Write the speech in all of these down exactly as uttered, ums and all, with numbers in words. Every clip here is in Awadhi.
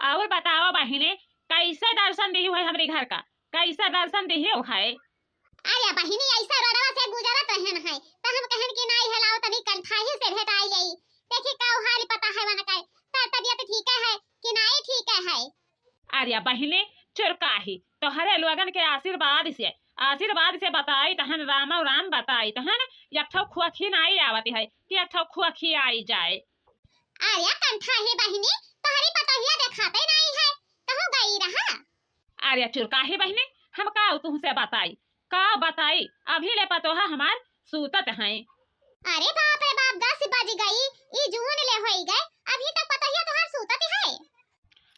और बताओ बहिनी, कैसे दर्शन दिहिउ है हमरी घर का, कैसे दर्शन दिहिउ है? अरे बहिनी, ऐसा रोडवा से गुजरत रहन है, त हम कहन कि नाई हेलाओ तनी कंठाही से भेटाई जाई, देखी का हाल पता है वनकै, त तबियत ठीक है कि नाई ठीक है। अरे बहिनी, चुरकाही, तोहरे लोगन के आशीर्वाद से, आशीर्वाद से बताइत हन, रामो राम बताइत हन, एक ठो खोखी नाई आवत है कि एक ठो खोखी आई जाए। अरे कंठाही बहिनी, तोहरी पतोहिया देखाते नाई है, कहूँ गई रहा? अरे चुरकाही बहिनी, हम का तुहसे बताई, का बताई, अभी ले पतोहा हमार सूतत हैं। अरे बाप रे बाप, दस बज गई, ई जून ले होई गए, अभी तक पतोहिया तोहार सूतत है।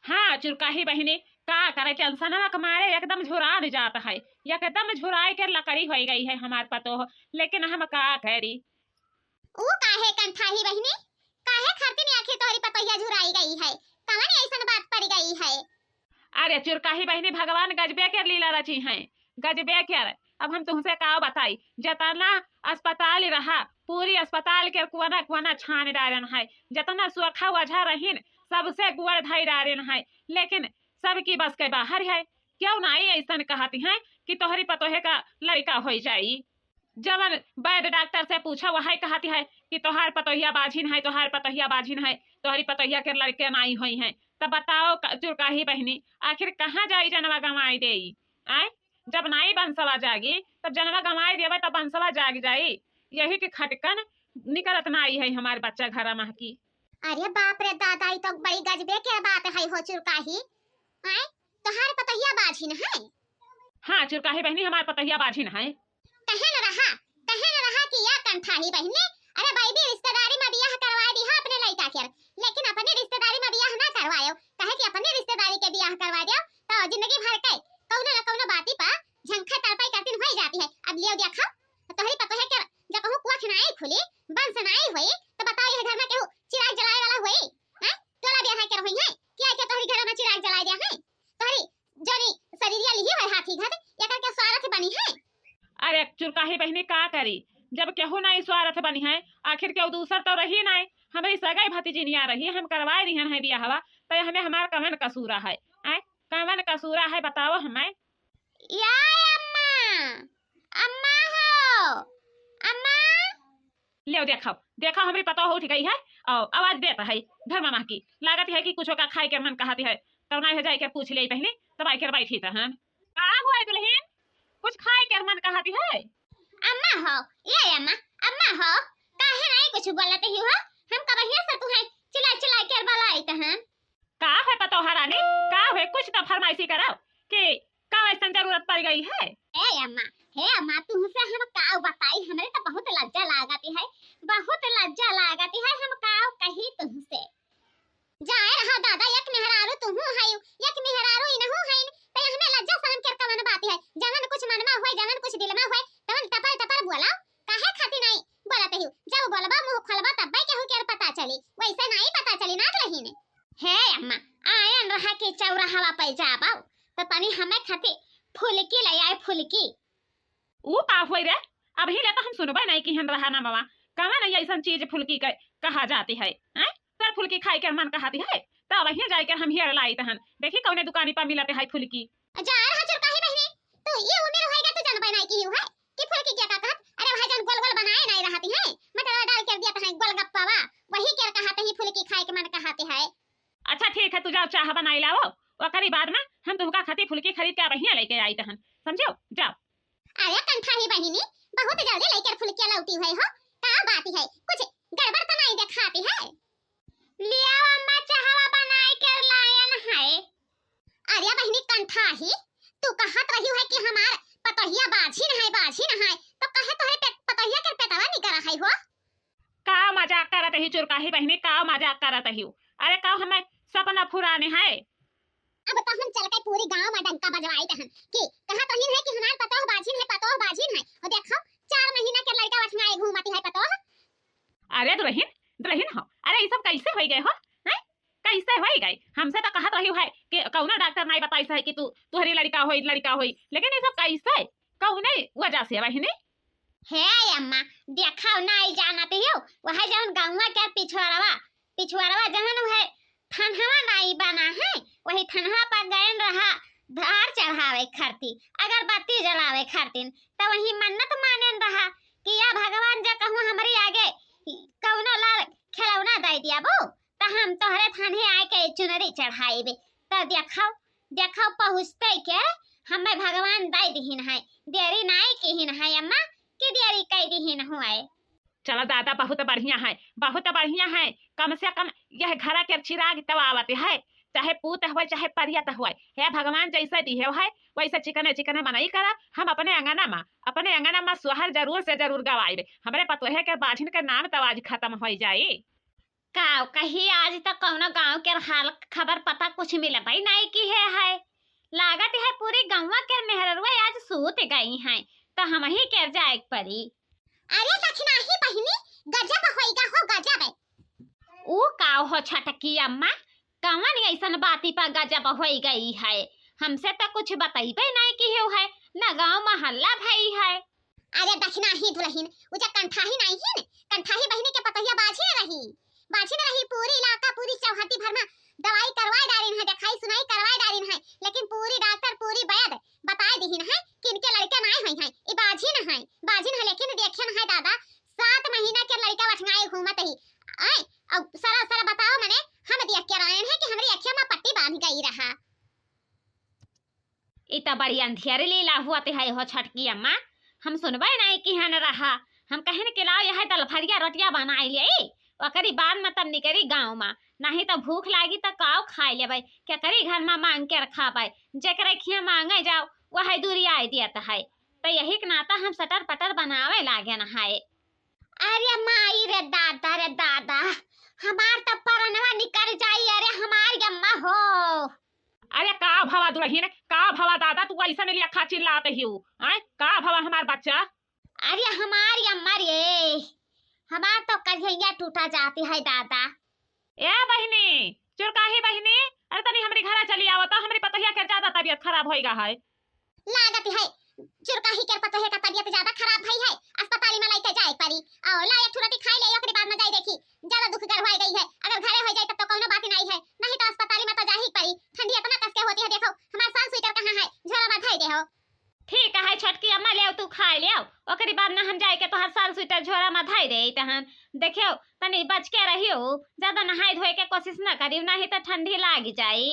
हाँ चुरकाही बहिनी, का करे, टेंशनवा के मारे एकदम झुरान जात है, एकदम झुराए के लकड़ी होई गई है हमार पतोह, लेकिन हम का करी? ऊ काहे कंठाही बहिनी, काहे खातिर आखिर तोहरी पतोहिया झुराई गई है, कवन ऐसन बात पड़ गई है? अरे चुरकाही बहिनी, भगवान गजबे के लीला रची हैं, गजबे के। अब हम तुहसे का बताई, जतना अस्पताल रहा, पूरी अस्पताल के कोना कोना छान डारन है, जतना सोखा ओझा रहीन, सबसे गोड़ धई डारन है, लेकिन सबकी बस के बाहर है। क्यों नाई ऐसन कहती हैं कि तोहरी पतोहे का लड़का होई जाई? जवन वैद्य डॉक्टर से पूछा, वही कहती है कि तोहार पतोहिया बाझिन है, तोहार पतोहिया बाझिन है, तोहरी पतोहिया के लड़के नाई होई हैं। तब बताओ क-, चुरकाही बहिनी, आखिर कहाँ जाई जनवा गंवाई देई? आय, जब नाई बंसवा जागी, तब जनवा गंवाई देवे, तब बंसवा जाग जाई। यही के खटकन निकलत नाई है हमार बच्चा घरा महकी। अरे बाप रे दादा, ई तो बड़ी गजबे के बात है हो चुरकाही। आय, तोहार पतोहिया बाझिन है? हाँ चुरकाही बहिनी, हमार पतोहिया बाझिन है। कहे न रहा, कहे न रहा कि या कंठाही बहिनी, अरे बैदी रिश्तेदारी में बियाह करवाए दिहा अपने लइका के, लेकिन अपने रिश्तेदारी में बियाह ना करवायो, काहे कि अपने रिश्तेदारी के बियाह करवा दियो तो जिंदगी भर के कौनो न कौनो बाती पर झंखा तड़पाई करतीन होई जाती है। अब लियो देखो, तोहरी पतोहे के जब कहूँ कोख नाई खुली, बंस नाई होई, तो बताओ यह घर में केहू चिराग जलाए वाला होई? हैं? टोला बियाह के रही है, क्या क्या तोहरी घर में चिराग जलाए दिया है? तोहरी जोनी शरीरिया लिही है हाथी घाट, एकर के स्वार्थ बनी है। अरे चुरकाही बहिनी का करी, जब केहू नाई स्वार्थ बनी है, आखिर केहू दूसर तो रही नाई, हमरी सगाई भतीजिनिया रही, हम करवाए दिहन है बियाहवा, तो हमें हमार कवन कसूरा है? आय, कवन कसूरा है बताओ हमें? या अम्मा, अम्मा हो, अम्मा। लेव देखो, देखो हमरी पतोह उठ गई है और आवाज देत है धर्मा महकी। लागत है कि कुछ का खाए के मन कहत है, तब ना हो जाए के पूछ ले पहले, तब आए के बैठी त हम। का हुआ दुल्हन, कुछ खाए के मन कहत है? अम्मा हो, ए अम्मा, अम्मा हो, काहे नहीं कुछ बोलत ही हो? हम कबहिया से तुहे चिल्ला चिल्ला के बोलाइत हन। का है पतोह रानी, का है? कुछ तो फरमाइशी करो कि का ऐसन जरूरत पड़ गई है? हे अम्मा, हे अम्मा, तुमसे हम का बताई, हमरे तो बहुत लज्जा लागत है, बहुत लज्जा लागत है, हम का कही तुमसे। जाए रहा दादा, एक मेहरारू तुहू है, एक मेहरारू इनहू है, तो हमें लज्जा शर्म के कवन बात है? जवन कुछ मन में होए, जवन कुछ दिल में होए, तवन टपर टपर बोला, काहे खातिर नहीं बोलत ही? जब बोलबा, मुंह खोलबा, तब्बे केहू के पता चली, वैसे नहीं पता चली ना दुल्हन। हे अम्मा, आयन रहा के चौराहवा पे जाबो, तो तनी हमें खातिर फुलकी ले आए, फुलकी। ऊ का होई रे? अबही ले तो हम सुनबे नहीं किहन रहा ना मामा, कवन ऐसन चीज फुलकी के कहा जाती है, हैं? तोर फुलकी खाए के मन कहती है, तो अबही जाए के हम हेर लाई तहन, देखी कौने दुकानी पर मिलते है फुलकी। जा रहा चुरकाही बहिनी, तू ये उम्र होएगा तो जानबे नहीं की है कि फुलकी क्या का कहत? अरे वह जन गोल गोल बनाए नहीं रहती है, मटर डाल के दिया तहन गोलगप्पा वा, वही के कहत ही फुलकी खाए के मन कहते है। अच्छा ठीक है, तू जाओ चाह बनाई लाओ, ओकरी बाद में हम तुमका खातिर फुलकी खरीद के बढ़िया लेके आई तहन, समझो? जाओ। अरे कंठाही बहिनी, बहुत जल्दी लेकर फुलकिया लौटी हुई हो, का बात है? कुछ गड़बड़ तो नहीं दिखाती है? लिया अम्मा, चाहवा बनाए के लायन है। अरे बहिनी कंठाही, तू कहत रही है कि हमार पतोहिया बाझिन है, बाझिन है, तो कहे तोहरे पे-, पतोहिया के पेटवा निकरा है हो? का मजाक करत ही चुरकाही बहिनी, का मजाक करत ही? अरे का हमें सपना फुराने है? अब तो हम चल के पूरी गांव में डंका बजवाई तहन कि कहत रही है कि हमार पतोह बाझिन है, पतोह बाझिन है। और देखो, चार महीना के लड़का वठनाए घूमती है पतोह। अरे दुल्हन, दुल्हन हो, अरे ये सब कैसे होई गए हो, हैं? कैसे होई गए? हमसे तो कहत रही है कि कौनो डॉक्टर नहीं बताई है कि तू, तुहरी लड़का होई, लड़का होई, लेकिन ये सब कैसे, कौने वजह से बहिनी? हे अम्मा, देखाओ नाई जानत हियो, वह जौन गौवा के पिछुआरवा, पिछुआरवा जहन वह थनहवा नाई बना है, ठनहा पर गयन रहा धार चढ़ावे खातिर, अगरबत्ती जलावे खातिर, त वही मन्नत मानेन रहा कि या भगवान, जा कहूँ हमरी आगे कउनो लाल खिलौना दइ दियाबू, त हम तोहरे थाने आए के चुनरी चढ़ाइबे। त देखौ, देखौ पहुँचते के हमें भगवान दइ दिहिन है, देरी नाई किहिन है अम्मा, कि देरी कइ दिहिन हुए। चलो दादा, बहुत बढ़िया है, बहुत बढ़िया है। कम से कम यह घरा के चिराग तो आवत है, चाहे पूत होय, चाहे परियत होय। हे भगवान, जैसे दिहे है, वैसे चिकने चिकने मनई करा। हम अपने अंगना मा, अपने अंगना मा सोहर जरूर से जरूर गवाइबे। हमरे पतोहे के बाझिन के नाम तो आज खत्म होई जाई। काव कही, आज तक कउनो गाँव के हाल खबर पता कुछ मिलबे नाई किहे है। लागत है पूरी गौवा के मेहररुआ आज सूत गई हैं, त हमही के जाए के पड़ी। अरे दखिनाही बहिनी, गजब होइगा हो, गजब। ऊ काव हो छोटकी अम्मा, कवन अइसन बाती पर गजब होई गई है? हमसे त कुछ बतइबे नाई किहे है, न गाँव मा हल्ला भई है। अरे दखिनाही दुलहिन, उ जे कंठाही नाई हिन, कंठाही बहिनी के पतोहिया बाझिन रही, बाझिन रही। पूरी इलाका, पूरी चौहद्दी भर मा दवाई करवाए डारिन है, देखाई सुनाई करवाए डारिन है, लेकिन पूरी डॉक्टर, पूरी वैद बताए दिहिन है कि इनके लड़के नाई होई हैं, ई बाझिन है, बाझिन है। लेकिन देखियन है दादा, सात महीना के लड़का वठंगाए घूमत ही, आए, अब सरा सरा बताओ मने, हम देख के रोएन है कि हमरी अखिया मा पट्टी बांध गई रहा। ई त बड़ी अंधियर लीला हुआ ते है हो छोटकी अम्मा, हम सुनबे नाई किहन रहा। हम कहिन कि लाओ यह दलफरिया रोटिया बनाई लेई, ओकरी बाद मा तब निकरी गाँव मा, नाहीं त भूख लागी त काव खाई लेबे, केकरी घर मा मांग के रखाबे, जेकरे खिया मांगे जाओ वह दूरी आए दियत है। त यही के नाता हम सटर पटर बनावे लागेन है। अरे माई रे दादा रे दादा, हमार त परनवा निकर जाई, अरे हमार अम्मा हो। अरे का भवा दुलहिन, का भवा दादा, तू अइसन लेखा चिल्लात हिउ, आय? का भवा हमार बच्चा? अरे हमार अम्मा रे, हमार तो करेजा टूटा जाती है दादा। ए बहिनी, चुरकाही बहिनी, अरे तनी हमरी घरा चली आवा त, हमरी पतोहिया के ज्यादा तबियत खराब होइगा है। लागत है चुरकाही के पतोहे का तबियत ज्यादा खराब भई है, अस्पताली मा लइके जाए परी। अउ ला एक ठो रोटी खाई ले, ओकरी बाद मा जाई देखी, ज्यादा दुख गढ़वाई गई है। अगर घरे होई जाई तब तो कउनो बात नाई है, नाहीं तो अस्पताली मा तो जाही परी, ठंडी इतना कस के होती है। देखो हमार साल स्वेटर कहाँ है, झोरा मा धई देहो। ठीक है छोटकी अम्मा, लेव तू खाई लेव, ओकरी बाद ना हम जाए के तोहार साल स्वेटर झोरा मा धई देइत हन। देखेव तनी बच के रहियो, ज्यादा नहाए धोए के कोशिश ना करियो, नाहीं तो ठंडी लाग जाई।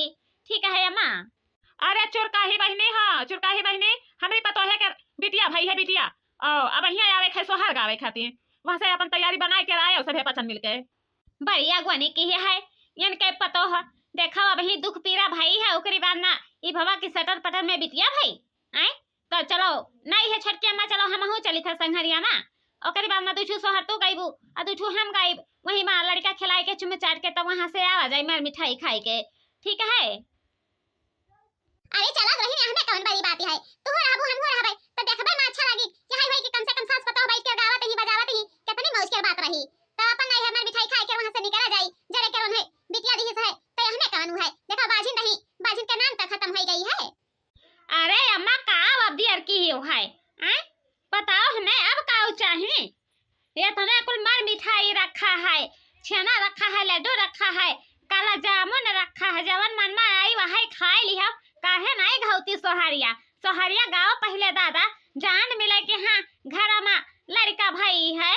ठीक है अम्मा। अरे चुरकाही बहिनी, हाँ चुरकाही बहिनी, हमरी पतोहे के बिटिया भई है, बिटिया। ओ, अबहियाँ आवे खे सोहर गावे खातिर, वहाँ से अपन तैयारी बनाए के आए, सभे पचन मिलके। बढ़िया गोनी किहे है, इनके पतोह। देखो अबही दुख पीरा भई है, ओकरी बाद ना ई भवा की सटर पटर में बिटिया भई। आय, तो चलो, नाई है छोटकी अम्मा, चलो हमहू चली था संघरिया मा। ओकरी बाद ना दुठू सोहर तू गइबू, आ दुठू हम गइब, वही मा लड़का खिलाए के चुम्मे चाट के, तब वहाँ से आवा जाई मार मिठाई खाए के। ठीक है? अरे चला दुलहिन, एहमे कवन बड़ी बात है, तू रहबू हमहू रहबै, त देखबै मा अच्छा लागी। यही होई कि कम से कम सास पतोह बैठ के गावत ही बजावत ही, कितनी मौज के बात रही। त अपन नाई है मार मिठाई खाए के वहाँ से निकला जाई, जरे के रोन्हे बिटिया दिहिस है, त एहमे कवन है, देखा बाझिन रही, बाझिन के नाम तक खत्म होई गई है। अरे अम्मा, का अब दियर की हो है? आय? बताओ हमें, अब का चाही? ये तने कुल मर मिठाई रखा है, छेना रखा है, लड्डू रखा है, काला जामुन रखा है, जवन मन मा आई वही खाए लिहो। काहे नाई घौती सोहरिया? सोहरिया गाओ पहिले दादा, जान मिले कि हाँ, घर मा लड़का भई है।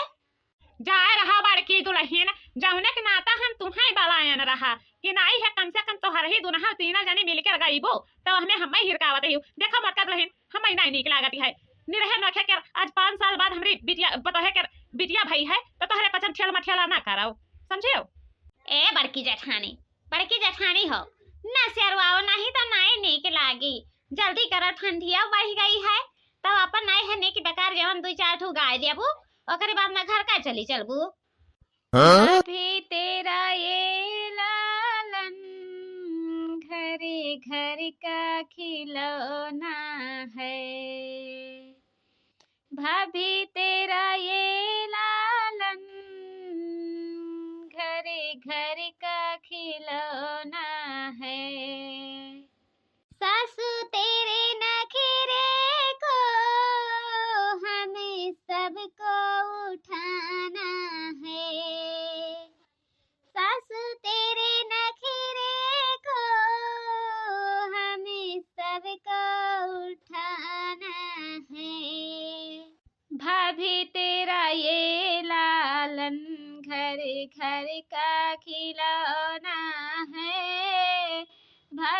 जाए रहा बड़की दुलहिन, जउने के नाता हम तुहैं बलायन रहा कि नाई है, कम से कम तोहरही दुनहा तीना जनी मिलके गइबू, तब हमें हम्मै हिरकावत हिउ। देखा मोटका दुलहिन, हम्मै नाई नीक लागत है। निरहे नोखे के आज पाँच साल बाद हमरी बिटिया, पतोहे के बिटिया भई है, त तोहरे पचन ठेल मठेला ना करौ, समझियो? ए बड़की जेठानी, बड़की जेठानी हो, ना सेरवाओ, नाहीं त नाई नीक लागी। जल्दी करो, ठंडिया बढ़ गई है, तब अपन नाई है नीक बेकार जवन दुई चार ठू गाय लेबू, ओकरे बाद में घर का चली चलबू। हाँ? अभी तेरा ये लालन घरे घर का खिलौना है। भाभी तेरा ये लालन घरे घर का खिलौना है। सासू तेरे नखरे को हमें सबको उठाना है। सासू तेरे नखरे को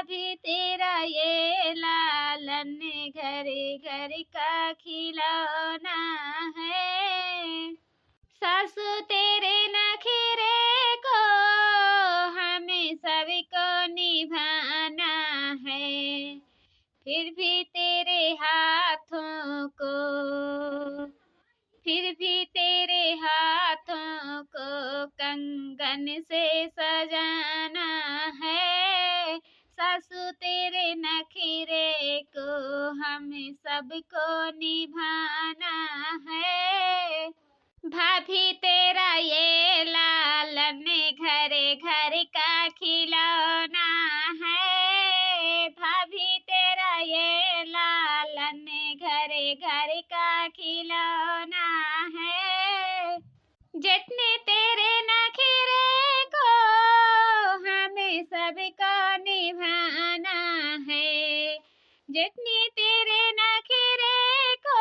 भी तेरा ये लालन घर घर का खिलौना है। सासू तेरे नखरे को हमें सबको निभाना है, फिर भी तेरे हाथों को, फिर भी तेरे हाथों को कंगन से सजाना है। सासू तेरे नखरे को हम सबको निभाना है। भाभी तेरा ये लालन घर घर का खिलौना है। भाभी तेरा ये लालन घर घर का खिलौना है। जितने तेरे नखरे को हमें सबको निभाना है। जितने तेरे नखरे को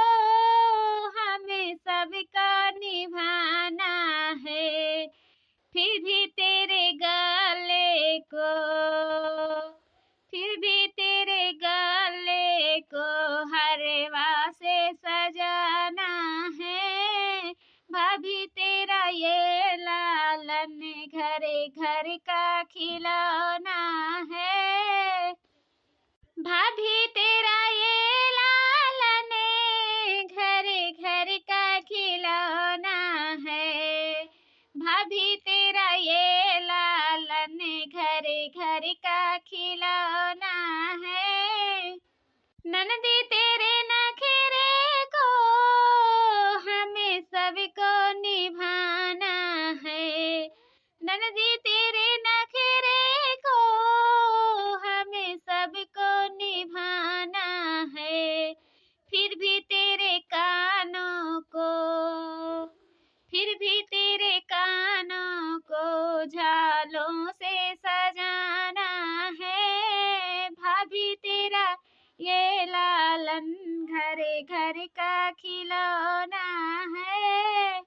हमें सबको निभाना है, फिर भी तेरे गले को, फिर भी तेरे गले को हरवा से सजाना है। भाभी तेरा ये लालन घर घर का खिलौना है। भाभी तेरा ये लालन घर घर का खिलौना है। भाभी तेरा ये लालन घर घर का खिलौना है। ननदी तेरे नखरे को हमें सबको निभाना है। ननदी तेरे नखरे को हमें सबको निभाना है, फिर भी तेरे कानों को, फिर भी तेरे कानों को झालों से सजाना है। भाभी तेरा ये लालन घर घर का खिलौना है।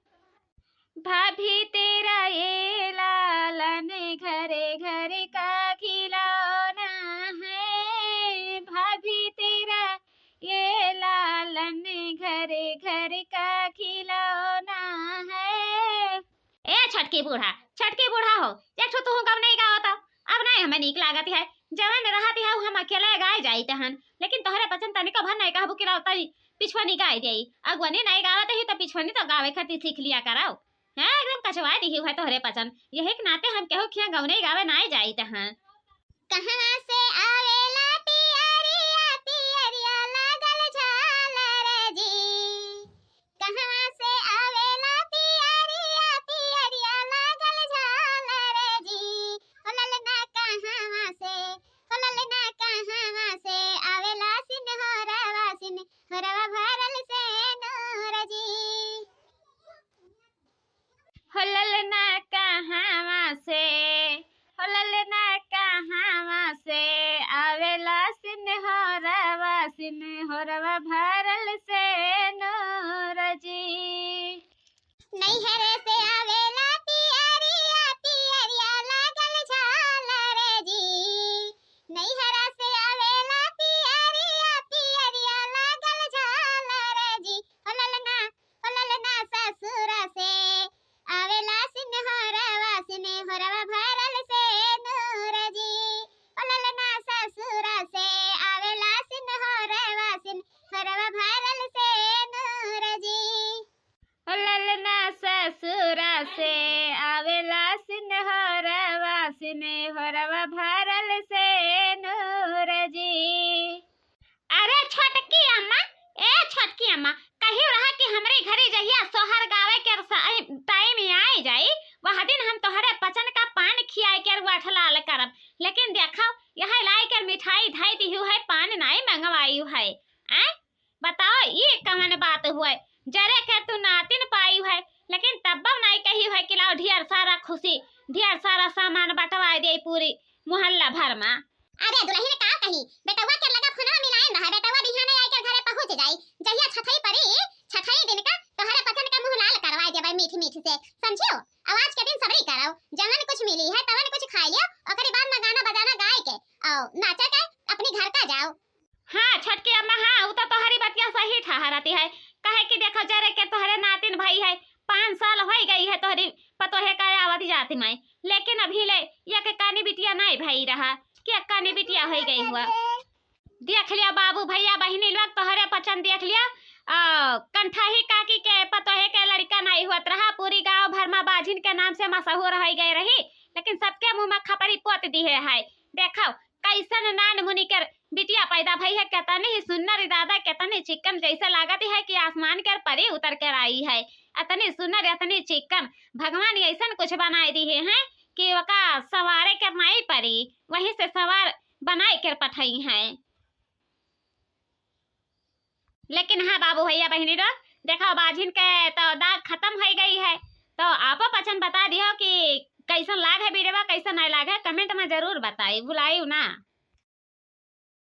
भाभी तेरा ये लालन घर घर का खिलौना है। भाभी तेरा ये लालन घर घर का खिलौना है। ए छोटकी बूढ़ा, छोटकी बूढ़ा हो, एक ठो तुहू गवनई गावत हो। अब नाहीं हमें नीक लागत है, जवन रहत है उ हम अकेले गाए जाइत हन, लेकिन तोहरे पचन तनिको भर नाहीं कहबू कि लाओ तनी पिछुअनी गाए देई। अगुअनी नाहीं गावत ही तो पिछुअनी तो गावे खातिर सीख लिया कराओ। हैं, एकदम कचवाए दिही है तोहरे पचन, यही के नाते हम केहू खिया गवनई गावे नाहीं जाइत हन। कहवा से आवेला पियरिया, पियरिया लागल झालर जी। कहवा से आवेला पियरिया, पियरिया लागल झालर जी। हो ललना कहवा से, हो ललना कहवा से आवेला सिन्होरवा, सिन्होरवा भरल सेनुर जी। हो ललना कहवा से, हो ललना कहवा से आवेला सिन्होरवा, सिन्होरवा भरल सेनुर जी। नैहरे से आवेला पियरिया, पियरिया लागल झालर जी। नैहरा से आवेला पियरिया, पियरिया लागल झालर जी। हो ललना, हो ललना ससुरा से आवेला सिन्होरवा, सिन्होरवा भरल सेनुर जी। हो ललना ससुरा से आवेला सिन्होरवा, सिन्होरवा भरल सेनुर जी। हो ललना ससुरा से आवेला सिन्होरवा, सिन्होरवा भरल सेनुर जी। अरे छोटकी अम्मा, ए छोटकी अम्मा, कहियो रहा कि हमरे घरे जहिया सोहर गावे के स-, टाइम आए जाई, वह दिन हम तोहरे पचन का पान खियाए के अठलाल करब। लेकिन देखो, यह लाई कर मिठाई धाई दिहू है, पान नाई मंगवायू है। आय? बताओ, ई कवन बात हुए? जरे के तू नातिन पायू है, लेकिन तब्बो नाई कही है कि लाओ ढेर सारा खुशी, ढेर सारा सामान बंटवाए दे पूरी मोहल्ला भर मा। अरे दुलहिन का कही, बेटवा के लगा फोनवा मिलाए न है, बेटवा बिहाने आए के घरे पहुँच जाई। जहिया छठई परी, छठई दिन का तोहरे पचन का मुँह लाल करवाए देबै मीठ मीठ से, समझियो? अब आज के दिन सबरी करो, जवन कुछ मिली है तवन कुछ खाई लियो, ओकरी बाद में गाना बजाना गाए के आओ, नाचा के अपनी घर का जाओ। हाँ, छोटकी अम्मा, हाँ, उ तो तोहरी बतिया सही ठहरती है। काहे कि देखो, जरे के तोहरे नातिन भई है, पाँच साल होई गई है तोहरी पतोहे का आवत जाति में, लेकिन अभी ले एक कानी बिटिया नाई भई रहा, कि एक कानी बिटिया होई गई हुआ। देख लिया बाबू, भैया, बहिनी लोग, तोहरे पचन देख लिया। आ, कंठाही काकी के पतोहे के लड़का नाई हुअत रहा, पूरी गांव भर में बाझिन के नाम से मशहूर होई गए रही, लेकिन सबके मुंह में खपरी पोत दिहे है। देखो, कैसन नान मुनि के बिटिया पैदा भई है, कितनी ही सुन्नर दादा, कितनी चिकन, जैसे लागत है कि आसमान के परी उतर कर आई है। इतनी सुन्नर, इतनी चिकन, भगवान ऐसन कुछ बनाए दिहे हैं कि ओका संवारे के नाई परी, वहीं से संवार बनाए के पठाई हैं। लेकिन हाँ बाबू, भैया, बहिनी लोग, देखो, बाझिन के तो दाग खत्म होई गई है, तो आपो पचन बता दियो कि कैसन लाग है वीडियो, कैसन नहीं लाग है, comment में जरूर बताई, भुलाइयो ना।